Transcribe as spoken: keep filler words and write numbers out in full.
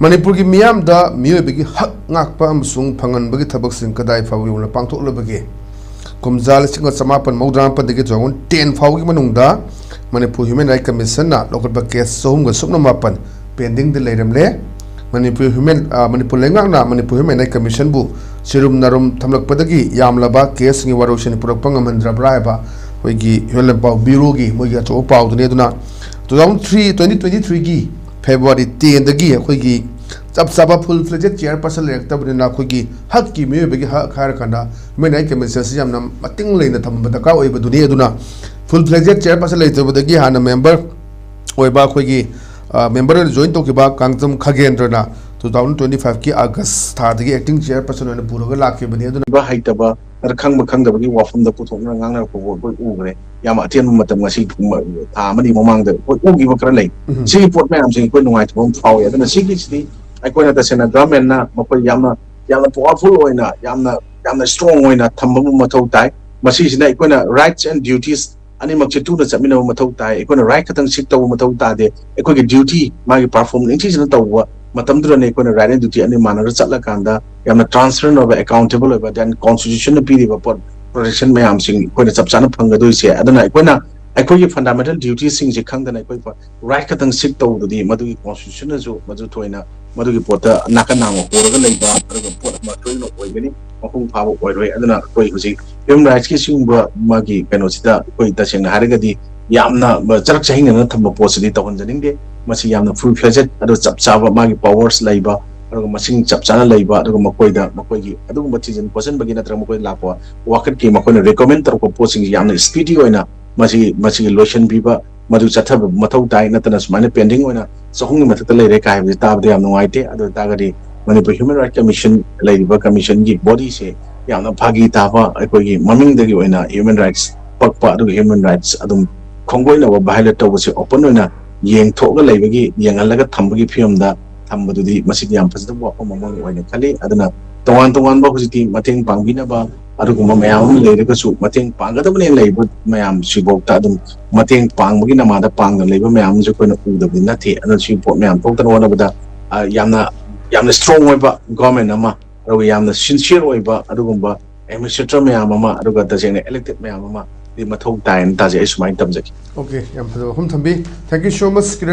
ꯃꯅꯤꯄꯨꯔꯒꯤ ꯃꯤꯌꯥꯝꯗ ꯃꯤꯑꯣꯏꯕꯒꯤ ꯍꯛ ꯉꯥꯛꯄ ꯑꯃꯁꯨꯡ ꯐꯪꯍꯟꯕꯒꯤ ꯊꯕꯛꯁꯤꯡ ꯀꯗꯥꯏ ꯐꯥꯎꯕ ꯌꯧꯅ ꯄꯥꯡꯊꯣꯛꯂꯕꯒꯦ? ꯀꯨꯝꯖꯥ ꯂꯤꯁꯤꯡ ꯑꯃ ꯆꯃꯥꯄꯟ ꯃꯧꯗ꯭ꯔꯥ ꯃꯥꯄꯟꯗꯒꯤ two thousand ten ꯐꯥꯎꯒꯤ ꯃꯅꯨꯡꯗ ꯃꯅꯤꯄꯨꯔ ꯍ꯭ꯌꯨꯃꯦꯟ ꯔꯥꯏꯠ ꯀꯃꯤꯁꯟꯅ ꯂꯧꯈꯠꯄ ꯀꯦꯁ ꯆꯍꯨꯝꯒ ꯁꯨꯞꯅ ꯃꯥꯄꯟ ꯄꯦꯟꯗꯤꯡꯗ ꯂꯩꯔꯝꯂꯦ꯫ ꯃꯅꯤꯄꯨꯔ ꯍ꯭ꯌꯨꯃꯦꯟ, ꯑ, ꯃꯅꯤꯄꯨꯔ ꯂꯩꯉꯥꯛꯅ ꯃꯅꯤꯄꯨꯔ ꯍ꯭ꯌꯨꯃꯦꯟ ꯔꯥꯏꯠ ꯀꯃꯤꯁꯟꯕꯨ ꯆꯤꯔꯨꯝ ꯅꯥꯔꯨꯝ ꯊꯝꯂꯛꯄꯗꯒꯤ ꯌꯥꯝꯂꯕ ꯀꯦꯁꯁꯤꯡꯒꯤ ꯋꯥꯔꯣꯏꯁꯤꯟ ꯄꯨꯔꯛꯄ ꯉꯝꯍꯟꯗ꯭ꯔꯕ꯭ꯔꯥ ꯍꯥꯏꯕ ꯑꯩꯈꯣꯏꯒꯤ ꯍ꯭ꯌꯨꯃꯦꯟ ꯂꯥꯟꯐꯥꯎ ꯕ꯭ꯌꯨꯔꯣꯒꯤ ꯃꯣꯏꯒꯤ ꯑꯆꯧꯕ ꯄꯥꯎꯗꯨꯅꯤ꯫ ꯑꯗꯨꯅ two thousand three, twenty twenty-threeꯒꯤ February tenꯗꯒꯤ ꯑꯩꯈꯣꯏꯒꯤ ꯆꯞ ꯆꯥꯕ full fledged chairperson ꯂꯩꯔꯛꯇꯕꯅꯤꯅ ꯑꯩꯈꯣꯏꯒꯤ ꯍꯛꯀꯤ ꯃꯤꯑꯣꯏꯕꯒꯤ ꯍꯛ ꯍꯥꯏꯔꯀꯥꯟꯗ ꯍ꯭ꯌꯨꯃꯦꯟ ꯔꯥꯏꯠ ꯀꯃꯤꯁꯟꯁꯤ ꯌꯥꯝꯅ ꯃꯇꯤꯡ ꯂꯩꯅ ꯊꯝꯕ ꯗꯔꯀꯥꯔ ꯑꯣꯏꯕꯗꯨꯅꯤ꯫ ꯑꯗꯨꯅ full fledged chairperson ꯂꯩꯇꯕꯗꯒꯤ ꯍꯥꯟꯅ member ꯑꯣꯏꯕ ꯑꯩꯈꯣꯏꯒꯤ, ꯑ, member ꯑꯣꯏꯅ join ꯇꯧꯈꯤꯕ Kangjam ꯈꯒꯦꯟꯗ꯭ꯔꯅ two thousand twenty fiveꯀꯤ August ꯊꯥꯗꯒꯤ acting chairperson ꯑꯣꯏꯅ ꯄꯨꯔꯒ ꯂꯥꯛꯈꯤꯕꯅꯤ꯫ ꯑꯗꯨꯅ ꯍꯩꯇꯕ ꯅꯠꯇ꯭ꯔ ꯈꯪꯕ ꯈꯪꯗꯕꯒꯤ ꯋꯥꯐꯝꯗ ꯄꯨꯊꯣꯛꯅ ꯉꯥꯡꯅꯔꯛꯄꯕꯨ ꯑꯩꯈꯣꯏ ꯎꯈ꯭ꯔꯦ꯫ ꯌꯥꯝ ꯑꯇꯦꯟꯕ ꯃꯇꯝ, ꯉꯁꯤ ꯊꯥ ꯑꯃꯅꯤ ꯃꯃꯥꯡꯗ ꯑꯩꯈꯣꯏ ꯎꯈꯤꯕ ꯈꯔ ꯂꯩ꯫ ꯎꯝ꯫ ꯁꯤꯒꯤ ꯄꯣꯠ ꯃꯌꯥꯝꯁꯦ ꯑꯩꯈꯣꯏ ꯅꯨꯡꯉꯥꯏꯇꯕ ꯑꯃ ꯐꯥꯎꯏ꯫ ꯑꯗꯨꯅ ꯁꯤꯒꯤꯁꯤꯗꯤ ꯑꯩꯈꯣꯏꯅ ꯇꯁꯦꯡꯅ governmentꯅ ꯃꯈꯣꯏ ꯌꯥꯝꯅ, ꯌꯥꯝꯅ powerful ꯑꯣꯏꯅ, ꯌꯥꯝꯅ, ꯌꯥꯝꯅ strong ꯑꯣꯏꯅ ꯊꯝꯕ ꯑꯃ ꯃꯊꯧ ꯇꯥꯏ꯫ ꯃꯁꯤꯁꯤꯅ ꯑꯩꯈꯣꯏꯅ rights and duties ꯑꯅꯤꯃꯛꯁꯦ ꯇꯨꯅ ꯆꯠꯃꯤꯟꯅꯕ ꯃꯊꯧ ꯇꯥꯏ꯫ ꯑꯩꯈꯣꯏꯅ right ꯈꯛꯇꯪ seek ꯇꯧꯕ ꯃꯊꯧ ꯇꯥꯗꯦ꯫ ꯑꯩꯈꯣꯏꯒꯤ duty ꯃꯥꯒꯤ perform ꯅꯤꯡꯊꯤꯖꯅ ꯇꯧꯕ ꯃꯇꯝꯗꯨꯗꯅꯦ ꯑꯩꯈꯣꯏꯅ right and duty ꯑꯅꯤ ꯃꯥꯟꯅꯔ ꯆꯠꯂꯀꯥꯟꯗ ꯌꯥꯝꯅ transparent ꯑꯣꯏꯕ, accountable ꯑꯣꯏꯕ, then constitutionꯅ ꯄꯤꯔꯤꯕ ꯄꯣꯠ protection ꯃꯌꯥꯝꯁꯤꯡ ꯑꯩꯈꯣꯏꯅ ꯆꯞ ꯆꯥꯅ ꯐꯪꯒꯗꯣꯏꯁꯦ꯫ ꯑꯗꯨꯅ ꯑꯩꯈꯣꯏꯅ ꯑꯩꯈꯣꯏꯒꯤ fundamental dutiesꯁꯤꯡꯁꯦ ꯈꯪꯗꯅ ꯑꯩꯈꯣꯏ right ꯈꯛꯇꯪ seek ꯇꯧꯕꯗꯨꯗꯤ ꯃꯗꯨꯒꯤ constitutionꯅꯁꯨ ꯃꯗꯨ ꯊꯣꯏꯅ ꯃꯗꯨꯒꯤ ꯄꯣꯠꯇ ꯅꯥꯀꯟ ꯅꯥꯝꯃ ꯍꯣꯔꯒ ꯂꯩꯕ ꯑꯗꯨꯒ ꯄꯣꯠ ꯑꯃ ꯁꯣꯏꯗꯅ ꯑꯣꯏꯒꯅꯤ, ꯃꯄꯨꯡ ꯐꯥꯕ ꯑꯣꯏꯔꯣꯏ꯫ ꯑꯗꯨꯅ ꯑꯩꯈꯣꯏ ꯍꯧꯖꯤꯛ human rightsꯀꯤ ꯁꯤꯒꯨꯝꯕ ꯃꯥꯒꯤ ꯀꯩꯅꯣꯁꯤꯗ ꯑꯩꯈꯣꯏ ꯇꯁꯦꯡꯅ ꯍꯥꯏꯔꯒꯗꯤ ꯌꯥꯝꯅ ꯆꯔꯛ ꯆꯍꯤꯡꯅꯅ ꯊꯝꯕ ꯄꯣꯠꯁꯤꯗꯤ ꯇꯧꯍꯟꯖꯅꯤꯡꯗꯦ꯫ ꯃꯁꯤ ꯌꯥꯝꯅ full fledged ꯑꯗꯨ ꯆꯞ ꯆꯥꯕ ꯃꯥꯒꯤ powers ꯂꯩꯕ, ꯑꯗꯨꯒ ꯃꯁꯤꯡ ꯆꯞ ꯆꯥꯅ ꯂꯩꯕ, ꯑꯗꯨꯒ ꯃꯈꯣꯏꯗ, ꯃꯈꯣꯏꯒꯤ ꯑꯗꯨꯒꯨꯝꯕ ꯊꯤꯖꯤꯟ ꯈꯣꯠꯆꯤꯟꯕꯒꯤ ꯅꯠꯇ꯭ꯔꯒ ꯃꯈꯣꯏꯗ ꯂꯥꯛꯄ ꯋꯥꯀꯠꯀꯤ ꯃꯈꯣꯏꯅ recommend ꯇꯧꯔꯛꯄ ꯄꯣꯠꯁꯤꯡꯁꯤ ꯌꯥꯝꯅ speedy ꯑꯣꯏꯅ ꯃꯁꯤ, ꯃꯁꯤꯒꯤ ꯂꯣꯏꯁꯤꯟꯕꯤꯕ, ꯃꯗꯨ ꯆꯠꯊꯕ ꯃꯊꯧ ꯇꯥꯏ꯫ ꯅꯠꯇꯅ ꯁꯨꯃꯥꯏꯅ pending ꯑꯣꯏꯅ ꯆꯍꯨꯝꯒꯤ ꯃꯊꯛꯇ ꯂꯩꯔꯦ ꯀꯥꯏ ꯍꯥꯏꯕꯁꯤ ꯇꯥꯕꯗ ꯌꯥꯝ ꯅꯨꯡꯉꯥꯏꯇꯦ꯫ ꯑꯗꯨ ꯑꯣꯏ ꯇꯥꯔꯒꯗꯤ ꯃꯅꯤꯄꯨꯔ human rights commission ꯂꯩꯔꯤꯕ commissionꯒꯤ bodyꯁꯦ ꯌꯥꯝꯅ ꯐꯥꯒꯤ ꯇꯥꯕ, ꯑꯩꯈꯣꯏꯒꯤ ꯃꯃꯤꯡꯗꯒꯤ ꯑꯣꯏꯅ human rights ꯄꯛꯄ, ꯑꯗꯨꯒ human rights ꯑꯗꯨꯝ ꯈꯣꯡꯒꯣꯏꯅꯕ violate ꯇꯧꯕꯁꯦ open ꯑꯣꯏꯅ ꯌꯦꯡꯊꯣꯛꯑꯒ ꯂꯩꯕꯒꯤ, ꯌꯦꯡꯍꯜꯂꯒ ꯊꯝꯕꯒꯤ ꯐꯤꯕꯝꯗ ꯊꯝꯕꯗꯨꯗꯤ ꯃꯁꯤꯗꯤ ꯌꯥꯝ ꯐꯖꯗꯕ ꯋꯥꯐꯝ ꯑꯃ ꯑꯣꯏꯅ ꯈꯜꯂꯤ꯫ ꯑꯗꯨꯅ ꯇꯣꯉꯥꯟ ꯇꯣꯉꯥꯟꯕ ꯍꯧꯖꯤꯛꯇꯤ ꯃꯇꯦꯡ ꯄꯥꯡꯕꯤꯅꯕ ꯑꯗꯨꯒꯨꯝꯕ ꯃꯌꯥꯝ ꯑꯃ ꯂꯩꯔꯒꯁꯨ, ꯃꯇꯦꯡ ꯄꯥꯡꯒꯗꯕꯅꯦꯅ ꯂꯩꯔꯤꯕ ꯃꯌꯥꯝꯁꯤꯐꯥꯎꯗ ꯑꯗꯨꯝ ꯃꯇꯦꯡ ꯄꯥꯡꯕꯒꯤ ꯅꯃꯥꯗ ꯄꯥꯡꯗꯅ ꯂꯩꯕ ꯃꯌꯥꯝ ꯑꯃꯁꯨ ꯑꯩꯈꯣꯏꯅ ꯎꯗꯕꯗꯤ ꯅꯠꯇꯦ꯫ ꯑꯗꯨꯅ ꯁꯤꯒꯤ ꯄꯣꯠ ꯃꯌꯥꯝ ꯊꯣꯛꯇꯅ ꯍꯣꯠꯅꯕꯗ ꯑ, ꯌꯥꯝꯅ ꯌꯥꯝꯅ ꯁ꯭ꯇꯔꯣꯡ ꯑꯣꯏꯕ ꯒꯣꯔꯃꯦꯟ ꯑꯃ, ꯑꯗꯨꯒ ꯌꯥꯝꯅ ꯁꯤꯟꯁꯤꯌꯔ ꯑꯣꯏꯕ ꯑꯗꯨꯒꯨꯝꯕ ꯑꯦꯗꯃꯤꯅꯤꯁꯇ꯭ꯔꯦꯇꯔ ꯃꯌꯥꯝ ꯑꯃ, ꯑꯗꯨꯒ ꯇꯁꯦꯡꯅ ꯏꯂꯦꯛꯇꯦꯗ ꯃꯌꯥꯝ ꯑꯃ ꯗꯤ ꯃꯊꯧ ꯇꯥꯏꯅ ꯇꯥꯖꯩ꯫ ꯑꯩ ꯁꯨꯃꯥꯏꯅ ꯇꯝꯖꯒꯦ꯫ Okay, ꯌꯥꯝ ꯐꯖꯕ ꯋꯥꯐꯝ ꯊꯝꯕꯤ꯫ Thank you so much, Kiran.